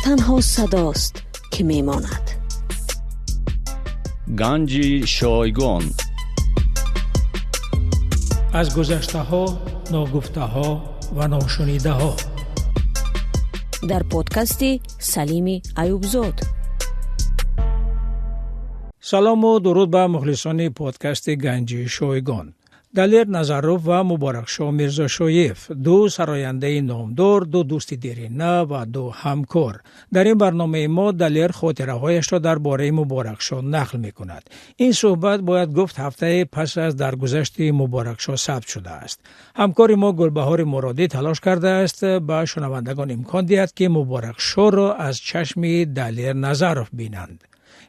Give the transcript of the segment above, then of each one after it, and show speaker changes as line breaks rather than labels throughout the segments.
Танҳо садост, ки мемонад.
Ганҷи шойгон.
Аз гузаштаҳо, ногуфтаҳо ва ношунидаҳо.
Дар подкасти Салими Аюбзод.
Салому дуруд ба мухлисони подкасти Ганҷи шойгон. Далер Назаров ва Муборакшоҳ Мирзошоев, ду сарояндаи номдор, ду дӯсти дерина ва ду ҳамкор. Дар ин барномаи мо Далер хотираҳояшро дар бораи Муборакшоҳ нақл мекунад. Ин суҳбат, бояд гуфт, ҳафтае пас аз даргузашти Муборакшоҳ сабт шудааст. Ҳамкори мо Гулбаҳори Муродӣ талош кардааст ба шунавандагон имкон диҳад, ки Муборакшоҳро аз чашми Далер Назаров бинанд.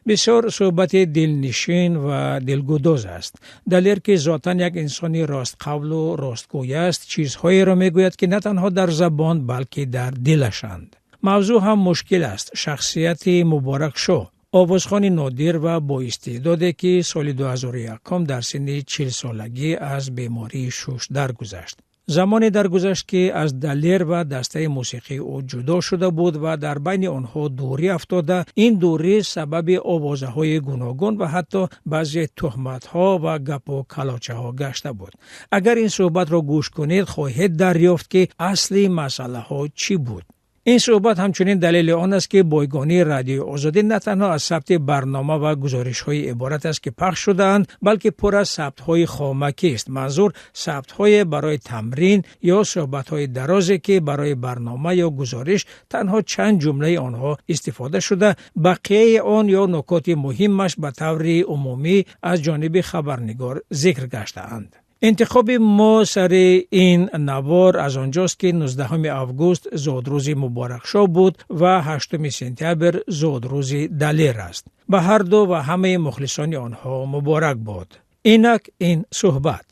Бисёр суҳбати дилнишин ва дилгудоз аст. Далер, ки зотан як инсони ростқавлу ростгӯй аст, чизҳоеро мегӯяд, ки на танҳо дар забон, балки дар дилашанд. Мавзӯъ ҳам мушкил аст: шахсияти Муборакшоҳ, овозхони нодир ва боистеъдоде, ки соли 2001 дар синни 40-солагӣ аз бемории шуш даргузашт. Замоне даргузашт, ки аз Далер ва дастаи мусиқии ӯ ҷудо шуда буд ва дар байни онҳо дурӣ афтода. Ин дурӣ сабаби овозаҳои гуногун ва ҳатто баъзе туҳматҳо ва гапу калочаҳо гашта буд. Агар ин суҳбатро гӯш кунед, хоҳед дарёфт, ки асли масъалаҳо чӣ буд. Ин суҳбат ҳамчунин далели он аст, ки бойгонии Радиои Озодӣ на танҳо аз сабти барнома ва гузоришҳои иборат аст, ки пахш шудаанд, балки пур аз сабтҳои хомакист. Манзур сабтҳое барои тамрин ё суҳбатҳои дарозе, ки барои барнома ё гузориш танҳо чанд ҷумлаи онҳо истифода шуда, бақияи он ё нукоти муҳимаш ба таври умумӣ аз ҷониби хабарнигор зикр гаштаанд. Интихоби мо сари ин навор аз онҷост, ки 19 август зодрӯзи Муборакшоҳ буд ва 8 сентябр зодрӯзи Далер аст. Ба ҳар ду ва ҳамаи мухлисони онҳо муборак бод. Инак ин суҳбат.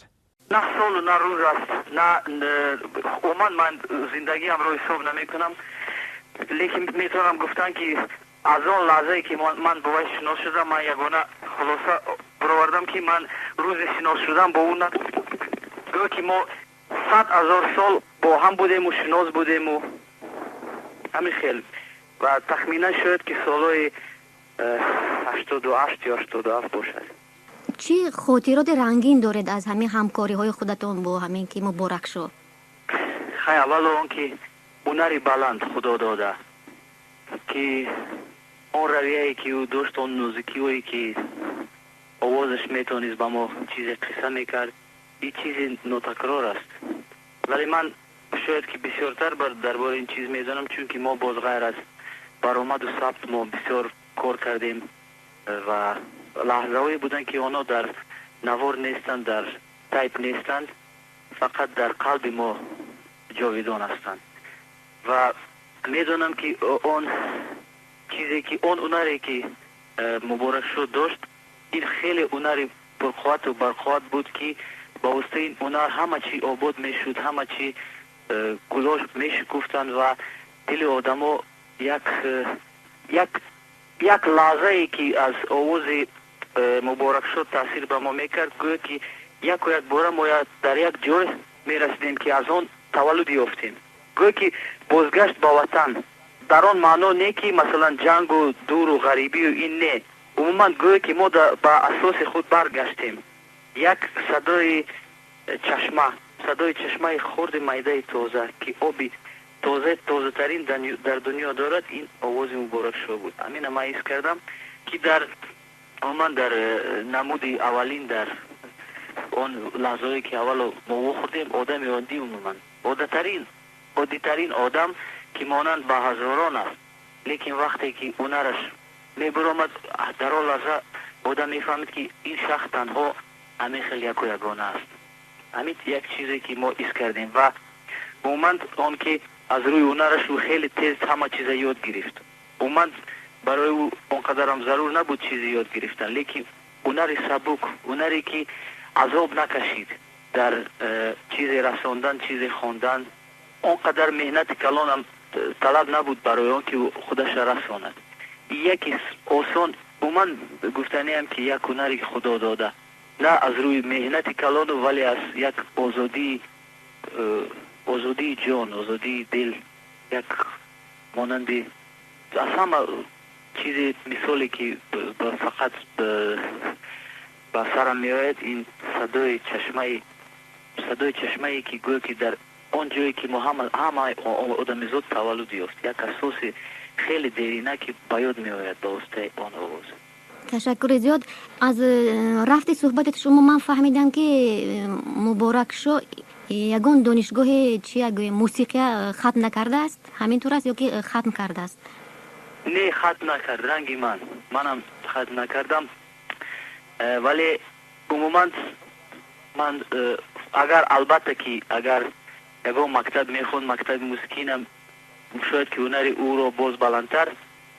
На солу на рӯз аст, на умуман ман зиндагиамро ҳисоб намекунам, лекин метавонам гуфтан, ки аз он лаҳзае, ки ман бо вай шинос шудам, ман ягона хулоса баровардам, ки ман рӯзи шинос шудам бо ӯ гӯё ки мо 100 000 сол бо ҳам будему шинос будему ҳамин хел. Ва тахминан шояд, ки солҳои 88 ё 87 бошад.
Чӣ хотироти рангин доред аз ҳамин ҳамкориҳои худатон бо ҳамин ки Муборакшоҳ?
Хай, аввало он ки ҳунари баланд Худо дода, ки он равияе, ки ӯ дошт, он нозукиҳое, ки овозаш метавонист ба мо чизе қисса мекард, ин чизи нотакрор аст. Вале ман шояд ки бисёртар дар бораи ин чиз медонам, чунки мо боз ғайр аз баромаду сабт мо бисёр кор кардем ва лаҳзаҳое буданд, ки онҳо дар навор нестанд, дар тайп нестанд, фақат дар қалби мо ҷовидон ҳастанд. Ва медонам, ки он чизе ки он ҳунаре, ки Муборакшоҳ дошт, ин хеле ҳунари пурқуввату барқувват буд, ки ба воситаи ин ҳунар ҳама чи обод мешуд, ҳама чи гулош мешукуфтанд ва дили одамо як лаҳзае, ки аз овози Муборакшоҳ таъсир ба мо мекард, гӯё ки яку якбора мо дар як ҷой мерасидем, ки аз он таваллуд ёфтем, гӯё ки бозгашт ба ватан. Дар он маъно не, ки масалан ҷангу дуру ғарибию ин не, умуман гӯё ки мо ба асоси худ баргаштем. Як садои чашма, садои чашмаи хурди майдаи тоза, ки оби тоза, тозатарин дар дунё дорад, ин овози Муборакшоҳ буд. Ҳамина ман ҳис кардам, ки дар умуман дар намуди аввалин, дар он лаҳзаҳое, ки аввало мо вохӯрдем, одами оддӣ, умуман оддатарин, оддитарин одам, ки монанд ба ҳазорон аст, лекин вақте ки ҳунараш мебаромад, дар он лаҳза одам мефаҳмид, ки ин шахс танҳо ҳамин хел яку ягона аст. Ҳамин як чизе, ки мо ҳис кардем. Ва умуман он ки аз рӯи ҳунараш ӯ хеле тез ҳама чиза ёд гирифт. Умуман барои ӯ он қадарам зарур набуд чизе ёд гирифтан, лекин ҳунари сабук, ҳунаре, ки азоб накашид дар чизе расондан, чизе хондан, он қадар меҳнати калонам талаб набуд барои он ки худаша расонад. Яке осон, умуман гуфтаниам, ки як ҳунари Худо дода, на аз рӯи меҳнати калону, вале аз як озодии, озодии ҷон, озодии дил, як монанди Аз ҳама чизи мисоле ки фақат ба сарам меояд, ин садои чашмае ки гӯё ки дар он ҷое ки мо ҳама одамизод таваллуд ёфт, як асоси хеле дерина ки ба ёд меояд ба воситаи он овоз.
Ташаккури зиёд. Аз рафти суҳбати шумо ман фаҳмидам, ки Муборакшо ягон донишгоҳи чия гӯем, мусиқия хатм накардааст. Ҳамин тур аст ё ки хатм кардааст?
Не, хатм накард. Ранги ман, манам хатм накардам, вале умуман ман агар, албатта ки агар ягон мактаб мехонд, мактаби мусиқинам, шояд ки ҳунари ӯро боз баландтар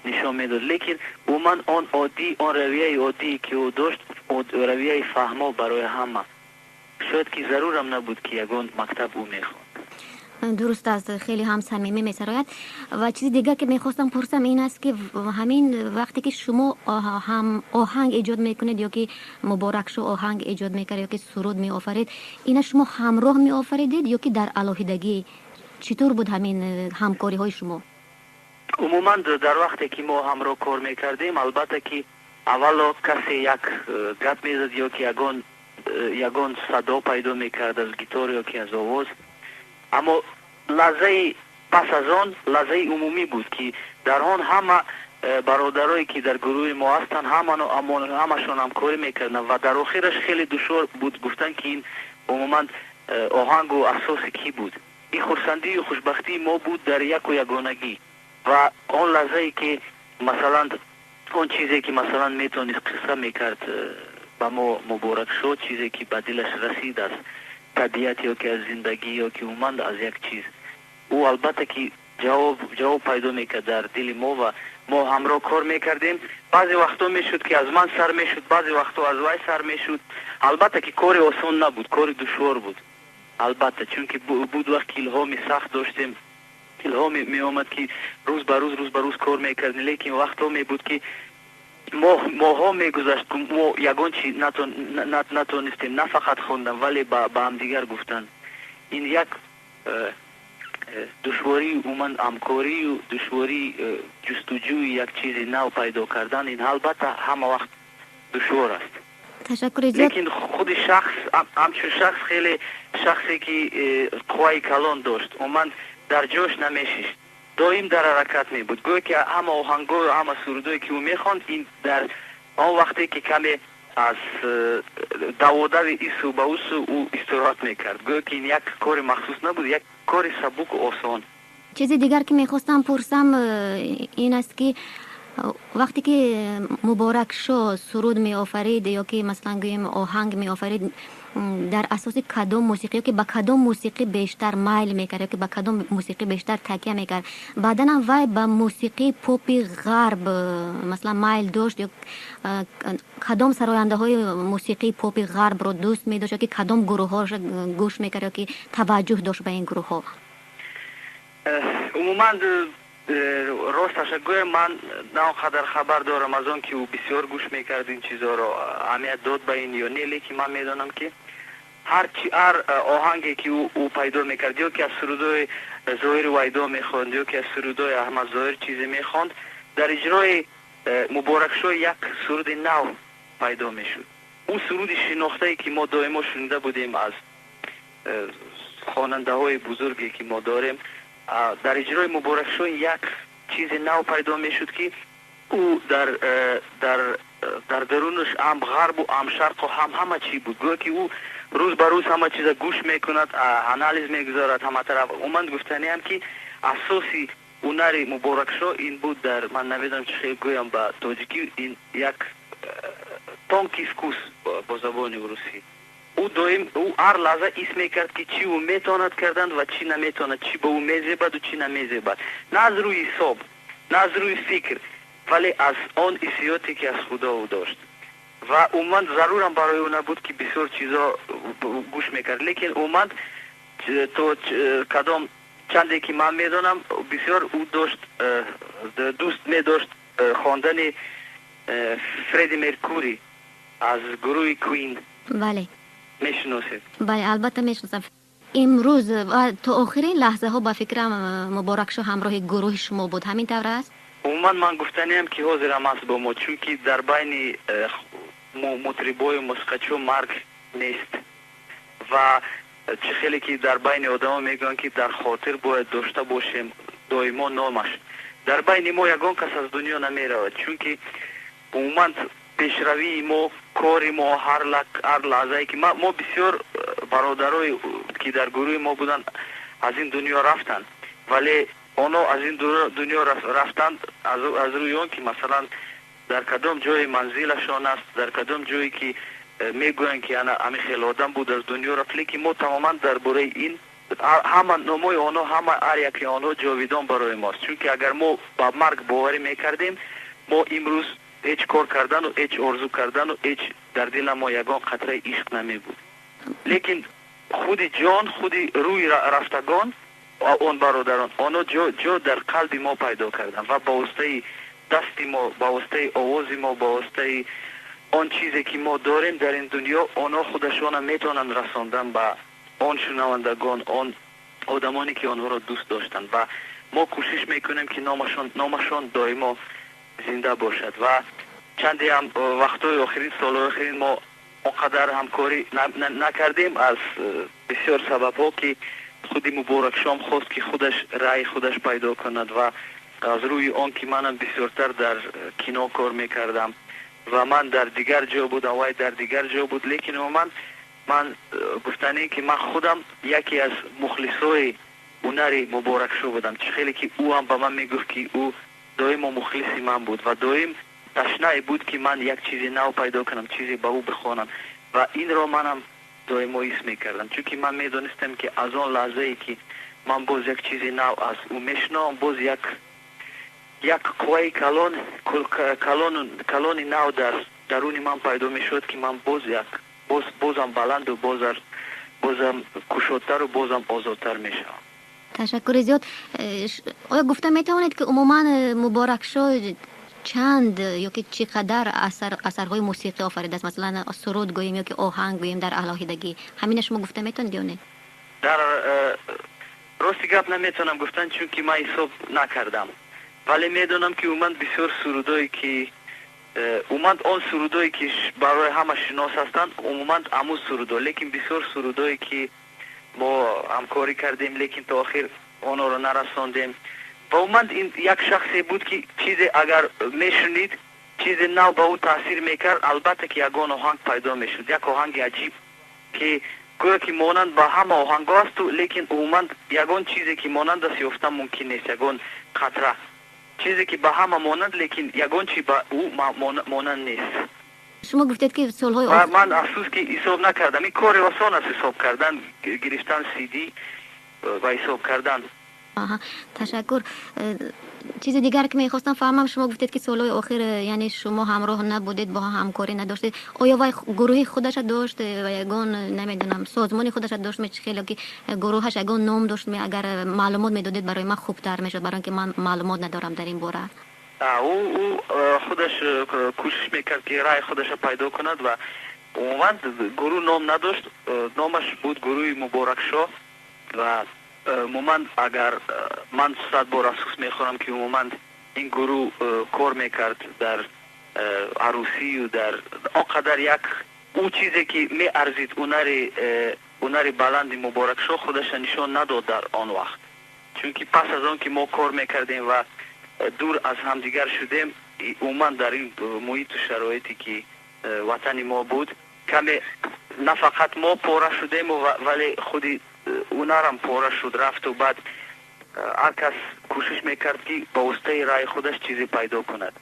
нишон медод, лекин умуман он оддӣ, он равияи оддие ки ӯ дошт, равияи фаҳмо барои ҳама, шояд ки зарурам набуд ки ягон мактаб ӯ мехонд.
Дуруст аст, хеле ҳам самимӣ месарояд. Ва чизи дигар ки мехостам пурсам ин аст, ки ҳамин вақте ки шумо ҳам оҳанг эҷод мекунед ё ки Муборакшо оҳанг эҷод мекард ё ки суруд меофарид, ина шумо ҳамроҳ меофаридед ё ки дар алоҳидагӣ? Чӣ тур буд ҳамин ҳамкориҳои шумо?
Умуман дар вақте ки мо ҳамроҳ кор мекардем, албатта ки аввало касе як гап мезад ё ки ягон садо пайдо мекард аз гитор ё ки аз овоз, аммо лаҳзаи пас аз он лаҳзаи умумӣ буд, ки дар он ҳама бародарое ки дар гурӯҳи мо ҳастанд, ҳамашон ҳамкорӣ мекарданд ва дар охираш хеле душвор буд гуфтан, ки ин умуман оҳангу асоси кӣ буд. Ин хурсандию хушбахтии мо буд дар яку ягонагӣ. Ва он лаҳзае ки масалан он чизе ки масалан метавонист қисса мекард ба мо Муборакшо, чизе ки ба дилаш расид аз табиат ё ки аз зиндагӣ ё ки умуман аз як чиз, ӯ албатта ки ҷавоб пайдо мекард дар дили мо ва мо ҳамроҳ кор мекардем. Баъзе вақтҳо мешуд, ки аз ман сар мешуд, баъзе вақтҳо аз вай сар мешуд. Албатта ки кори осон набуд, кори душвор буд албатта, чунки буд вақт ки илҳоми сахт доштем, илҳом меомад, ки рӯз ба рӯз, рӯз ба рӯз кор мекардем, лекин вақтҳо мебуд, ки моҳҳо мегузашт, мо ягон чи натонистем на фақат хондан, вале ба ҳамдигар гуфтан. Ин як душвории умуман ҳамкорию душвории ҷустуҷӯи як чизи нав пайдо кардан, ин албатта ҳама вақт душвор аст.
Ташаккури зиёд.
Лекин худи шахс ҳамчун шахс, хеле шахсе ки қувваи калон дошт, умуман дар ҷош намешишт, доим дар ҳаракат мебуд. Гӯё ки ҳама оҳангою ҳама сурудое ки ӯ мехонд, ин дар он вақте ки каме аз даводави ису ба усу ӯ истироҳат мекард. Гӯё ки ин як кори махсус набуд, як кори сабуку осон.
Чизи дигар ки мехостам пурсам ин аст, ки вақте ки Муборакшо суруд меофарид ё ки масалан гӯем оҳанг меофарид, дар асоси кадом мусиқӣ ё ки ба кадом мусиқӣ бештар майл мекард ё ки ба кадом мусиқӣ бештар такя мекард? Баъдан вай ба мусиқии попи ғарб масалан майл дошт ё кадом сарояндаҳои мусиқии попи ғарбро дӯст медошт ё ки кадом гурӯҳҳоро гӯш мекард ё ки таваҷҷӯҳ дошт ба ин гурӯҳҳо?
Умуман росташа гӯям, ман на он қадар хабар дорам аз он ки ӯ бисёр гӯш мекард ин чизҳоро, аҳамият дод ба ин ё не, лекин ман медонам, ки ҳар оҳанге ки ӯ пайдо мекард, ё ки аз сурудои Зоҳири Вайдо мехонд, ё ки аз сурудои Аҳмад Зоҳир чизе мехонд, дар иҷрои Муборакшо як суруди нав пайдо мешуд. Ӯ суруди шинохтае ки мо доимо шунида будем аз хонандаҳои бузурге ки мо дорем, дар иҷрои Муборакшо як чизи нав пайдо мешуд, ки ӯ дар дарунаш ҳам ғарбу ҳам шарқу ҳам ҳама чӣ буд. Гӯё ки ӯ рӯз ба рӯз ҳама чиза гӯш мекунад, анализ мегузорад ҳама тараф. Умуман гуфтаниам, ки асоси ҳунари Муборакшо ин буд дар, ман намедонам чӣ хел гӯям ба тоҷикӣ, ин як тонкий вкус бо забони русӣ. Ӯ доим, ӯ ҳар лаҳза ҳис мекард, ки чӣ ӯ метавонад кардан ва чӣ наметавонад, чӣ ба ӯ мезебаду чӣ намезебад, на аз рӯи ҳисоб, на аз рӯи фикр, вале аз он ҳиссиёте ки аз худо ӯ дошт. Ва умуман зарурам барои ӯ набуд, ки бисёр чизо гӯш мекард, лекин умуман то кадом чанде ки ман медонам, бисёр ӯ дошт, дӯст медошт хондани Фредди Меркури аз гурӯҳи Куин.
Бале.
Мешиносед?
Бале, албатта мешиносам. Имрӯз ва то охирин лаҳзаҳо, ба фикрам, Муборакшо ҳамроҳи гурӯҳи шумо буд. Ҳамин тавр аст?
Умуман ман гуфтаниам, ки ҳозирам аст бо мо, чунки дар байни мутрибою мусиқачиҳо марг нест ва чӣ хеле ки дар байни одамо мегӯянд, ки дар хотир бояд дошта бошем доимо номаш. Дар байни мо ягон кас аз дунё намеравад, чунки умуман пешравии мо, кори мо, ҳар лаҳзае ки мо бисёр бародарое ки дар гурӯҳи мо буданд, аз ин дунё рафтанд, вале онҳо аз ин дунё рафтанд аз рӯи он ки, масалан, дар кадом ҷои манзилашон аст, дар кадом ҷое ки мегӯянд, ки ана ҳамин хел одам буд, аз дунё рафт. Лекин мо тамоман дар бораи ин ҳама номои онҳо, ҳама ҳар яке онҳо ҷовидон барои мост, чунки агар мо ба марг боварӣ мекардем, мо имрӯз ҳеҷ кор кардану ҳеҷ орзу кардану ҳеҷ дар дила мо ягон қатраи ишқ намебуд. Лекин худи ҷон, худи рӯи рафтагон, он бародарон, онҳо ҷо дар қалби мо пайдо карданд ва ба воситаи дасти мо, ба воситаи овози мо, ба воситаи он чизе ки мо дорем дар ин дунё, онҳо худашона метавонанд расондан ба он шунавандагон, он одамоне ки онҳоро дӯст доштанд. Ва мо кӯшиш мекунем, ки номашон доимо зинда бошад. Ва чанде ҳам вақтҳои охирин, солҳои охирин мо он қадар ҳамкорӣ накардем аз бисёр сабабҳо, ки худи Муборакшом хост, ки худаш раъи худаш пайдо кунад ва аз рӯи он ки манам бисёртар дар кино кор мекардам ва ман дар дигар ҷо будам, вай дар дигар ҷо буд. Лекин умуман ман гуфтанем, ки ман худам яке аз мухлисои ҳунари Муборакшо будам, чӣ хеле ки ӯ ҳам ба ман мегуфт, ки ӯ доимо мухлиси ман буд ва доим ташнае буд, ки ман як чизи нав пайдо кунам, чизе ба ӯ бихонам. Ва инро манам доимо ҳис мекардам, чунки ман медонистам, ки аз он лаҳзае ки ман боз як чизи нав аз ӯ мешунавам, боз як қувваи калон калони нав дар даруни ман пайдо мешуд, ки ман боз як бозам баланду бозам кушодтару бозам озодтар мешавам.
Ташаккури зиёд. Оё гуфта метавонед, ки умуман Муборакшо чанд ё ки чӣ қадар асарҳои мусиқӣ офаридааст, масалан, суруд гӯем ё ки оҳанг гӯем дар алоҳидагӣ? Ҳамина шумо гуфта метавонед ё не?
Дар рости гап наметавонам гуфтан, чунки ман ҳисоб накардам, вале медонам, ки умуман бисёр сурудое ки умуман он сурудое ки барои ҳама шинос ҳастанд, умуман ҳамун сурудо. Лекин бисёр сурудое ки мо ҳамкорӣ кардем, лекин то охир онҳоро нарасондем. Ва умуман ин як шахсе буд, ки чизе агар мешунид, чизе нав ба ӯ таъсир мекард, албатта ки ягон оҳанг пайдо мешуд, як оҳанги аҷиб, ки гӯё ки монанд ба ҳама оҳангҳо асту, лекин умуман ягон чизе ки монанд аст ёфтан мумкин нест, ягон қатра чизе ки ба ҳама монанд, лекин ягон чи ба ӯ монанд нест.
Шумо гуфтед, ки солҳои
Ман афсӯс, ки ҳисоб накардам. Ин кори осон аст, ҳисоб кардан, гирифтан сиди ва ҳисоб кардан.
Ташаккур. Чизи дигар ки мехостам фаҳмам, шумо гуфтед, ки солҳои охир, яъне шумо ҳамроҳ набудед, бо ҳамкорӣ надоштед. Оё вай гурӯҳи худаша дошт ва ягон, намедонам, созмони худаша дошт, чӣ хеле ки гурӯҳаш ягон ном дошт? Агар маълумот медодед, барои ман хубтар мешуд, барои ин ки ман маълумот надорам дар ин бора.
Ӯ худаш кӯшиш мекард, ки раъи худаша пайдо кунад ва умуман гурӯҳ ном надошт, номаш буд гурӯҳи Муборакшо. Ва умуман агар ман 100 бор афсӯс мехӯрам, ки умуман ин гурӯҳ кор мекард дар арӯсию дар он қадар як ӯ чизе ки меарзид, ҳунари баланди Муборакшо худаша нишон надод дар он вақт, чунки пас аз он ки мо кор мекардем ва дур аз ҳамдигар шудем, умуман дар ин муҳиту шароите ки ватани мо буд, каме на фақат мо пора шудему, вале худи ҳунарам пора шуд, рафту баъд ҳар кас кӯшиш мекард, ки ба воситаи раъи худаш чизе пайдо кунад,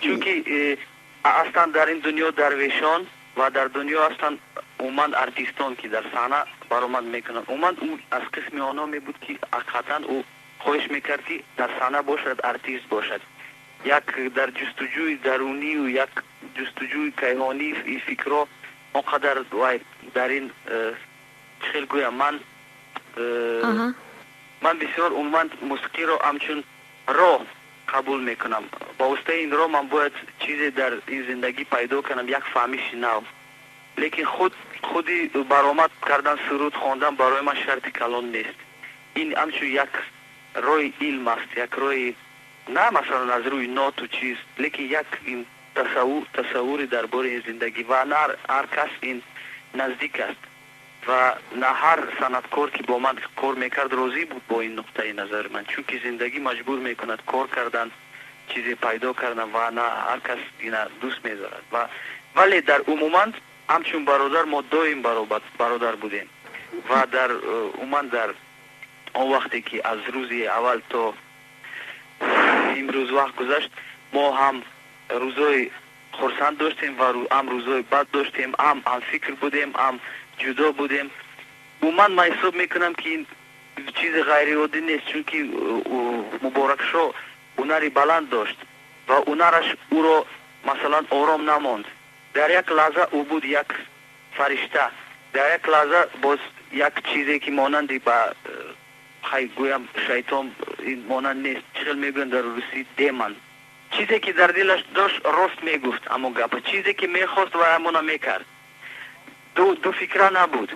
чунки ҳастанд дар ин дунё дарвешон ва дар дунё ҳастанд умуман артистон, ки дар саҳна баромад мекунанд. Умуман ӯ аз қисми онҳо мебуд, ки ҳақиқатан ӯ хоҳиш мекард, ки дар саҳна бошад, артист бошад, як дар ҷустуҷӯи дарунию як ҷустуҷӯи кайҳонӣ фикрро он қадар вай дар ин чӣ хел гӯям, ман бисёр умуман мусиқиро ҳамчун роҳ қабул мекунам. Ба воситаи ин роҳ ман бояд чизе дар ин зиндагӣ пайдо кунам, як фаҳмиши нав. Лекин худи баромад кардан, суруд хондан барои ман шарти калон нест. Ин ҳамчун як роҳи илм аст, як роҳи На масалан аз рӯи ноту чиз, лекин як ин тасаввури дар бораи зиндагӣ ва на ҳар кас ин наздик аст ва на ҳар санъаткор, ки бо ман кор мекард, розӣ буд бо ин нуқтаи назари ман, чунки зиндагӣ маҷбур мекунад кор кардан, чизе пайдо кардан ва на ҳар кас ина дӯст медорад. Ва вале дар умуман ҳамчун бародар мо доим бародар будем ва дар умуман дар он вақте ки аз рӯзи аввал то имрӯз вақт гузашт, мо ҳам рӯзҳои хурсанд доштем ва ҳам рӯзҳои бад доштем, ҳам ҳамфикр будем, ҳам ҷудо будем. Умуман ман ҳисоб мекунам, ки ин чизи ғайриоддӣ нест, чунки Муборакшо ҳунари баланд дошт ва ҳунараш ӯро масалан ором намонд. Дар як лаҳза ӯ буд як фаришта, дар як лаҳза боз як чизе ки монанди ба хай гӯям шайтон ин монанд нест, чӣ хел мегӯянд дар русӣ, демон. Чизе ки дар дилаш дошт, рост мегуфт ҳамон гапа, чизе ки мехост ва ҳамона мекард, дуфикра набуд.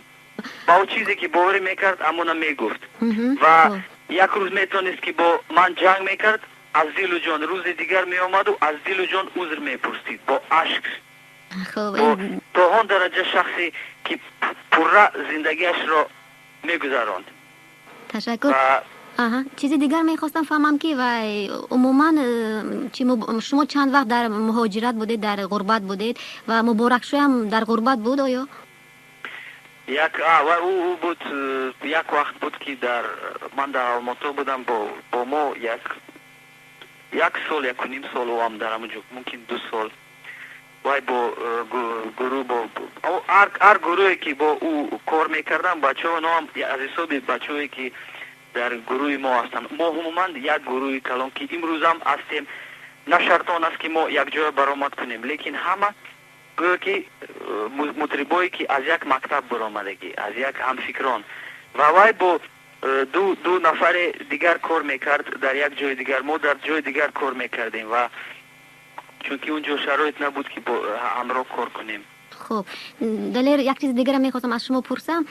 Ба о чизе ки боварӣ мекард, ҳамона мегуфт. Ва як рӯз метавонист ки бо ман ҷанг мекард аз дилу ҷон, рӯзи дигар меомаду аз дилу ҷон узр мепурсид бо ашк. То он дараҷа шахсе ки пурра зиндагиашро мегузаронд.
Ташаккур. Чизи дигар мехостам фаҳмам, ки вай умуман шумо чанд вақт дар муҳоҷират будед, дар ғурбат будед ва Муборакшоям дар ғурбат буд оё?
Як ӯ буд, як вақт буд, ки дар ман дар Алмато будам, бо мо як сол, якуним сол ӯам дар ҳамон ҷо, мумкин 2 сол. Вай бо гурӯҳ, бо ҳар гурӯҳе ки бо ӯ кор мекардам, бачаҳо ноам аз ҳисоби бачаҳое ки дар гурӯҳи мо ҳастанд. Мо умуман як гурӯҳи калон ки имрӯзам ҳастем, на шарт он аст, ки мо якҷоя баромад кунем, лекин ҳама гӯё ки мутрибое ки аз як мактаб баромадагӣ, аз як ҳамфикрон. Ва вай бо ду нафари дигар кор мекард дар як ҷои дигар, мо дар ҷои дигар кор мекардем ва чунки он ҷо шароит набуд, ки бо ҳамроҳ кор кунем.
Хуб, Далер, як чизи дигарам мехостам аз шумо пурсам.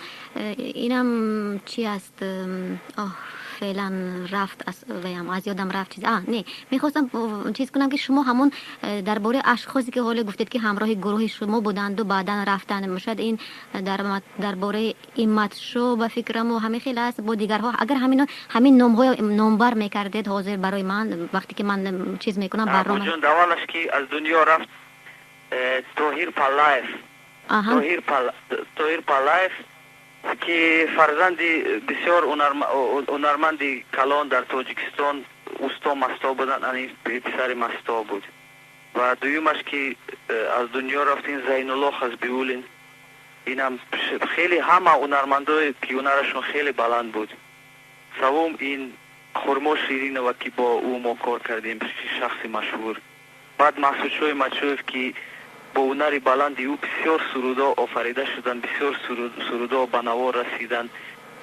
Инам чи аст? Оҳ, феълан рафт ваям, аз ёдам рафт чиз. Не, мехостам чиз кунам, ки шумо ҳамон дар бораи ашхосе ки ҳоле гуфтед, ки ҳамроҳи гурӯҳи шумо буданду баъдан рафтанд, шояд ин дар бораи Иматшо ба фикраму ҳамин хел аст, бо дигарҳо, агар ҳамин номҳои номбар мекардед ҳозир барои ман, вақте ки ман чиз мекунам
барнома. Аввалаш ки аз дунё рафт Тоҳир Паллаев, Тоҳир Паллаев, ки фарзанди бисёр ҳунарманди калон дар Тоҷикистон, усто Масто буданд, ани писари Масто буд. Ва дуюмаш ки аз дунё рафт, ин Зайнулло Хазбиуллин. Инам хеле ҳама ҳунармандое ки ҳунарашон хеле баланд буд. Саввум ин Хурмо Ширинова, ки бо ӯ мо кор кардем, шахси машҳур. Баъд Маҳсудшои Мачоев, ки бо ҳунари баланди ӯ бисёр сурудҳо офарида шуданд, бисёр сурудҳо ба навор расиданд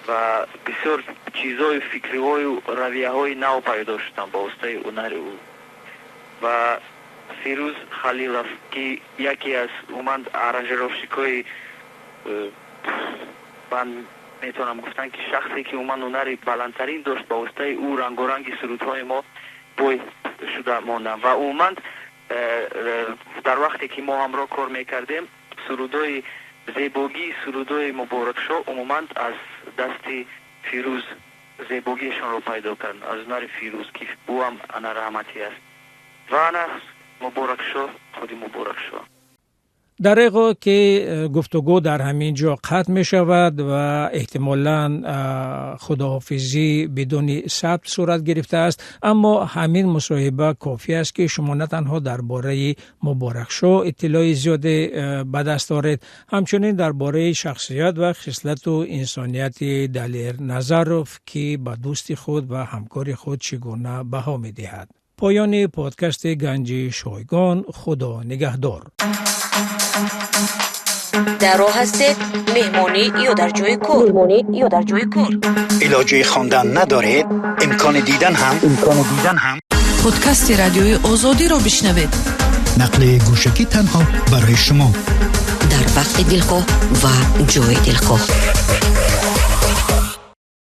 ва бисёр чизҳои, фикриҳою равияҳои нав пайдо шуданд ба воситаи ҳунари ӯ. Ва Фирӯз Халилов, ки яке аз умуман аранжировщикҳои, ман метавонам гуфтан, ки шахсе ки умуман ҳунари баландтарин дошт, ба воситаи ӯ рангоранги сурудҳои мо бой шуда монданд. Ва умуман дар вақте ки мо ҳамроҳ кор мекардем, сурудҳои зебогии сурудҳои Муборакшо умуман аз дасти Фирӯз зебогиашонро пайдо кард, аз ҳунари Фирӯз, ки ӯ ҳам ана раҳматӣ аст. Ва ана Муборакшо, худи Муборакшо.
Дареғо ки гуфтугӯ дар ҳамин ҷо қатъ мешавад ва эҳтимолан худоҳофизӣ бидуни сабт сурат гирифтааст, аммо ҳамин мусоҳиба кофӣ аст, ки шумо на танҳо дар бораи Муборакшо иттилои зиёде ба даст оред, ҳамчунин дар бораи шахсият ва хислату инсонияти Далер Назаров, ки ба дӯсти худ ва ҳамкори худ чӣ гуна баҳо медиҳад. Поёни подкасти Ганҷи шойгон. Худо нигаҳдор.
Дар роҳ ҳастед, меҳмонӣ ё дар ҷои кор, меҳмонӣ ё дар ҷои кор,
илоҷи хондан надоред, имкони дидан ҳам, имкони дидан ҳам.
Подкасти Радиои Озодиро бишнавед.
Нақли гӯшакӣ танҳо барои шумо.
Дар вақти дилхоҳ ва ҷои дилхоҳ.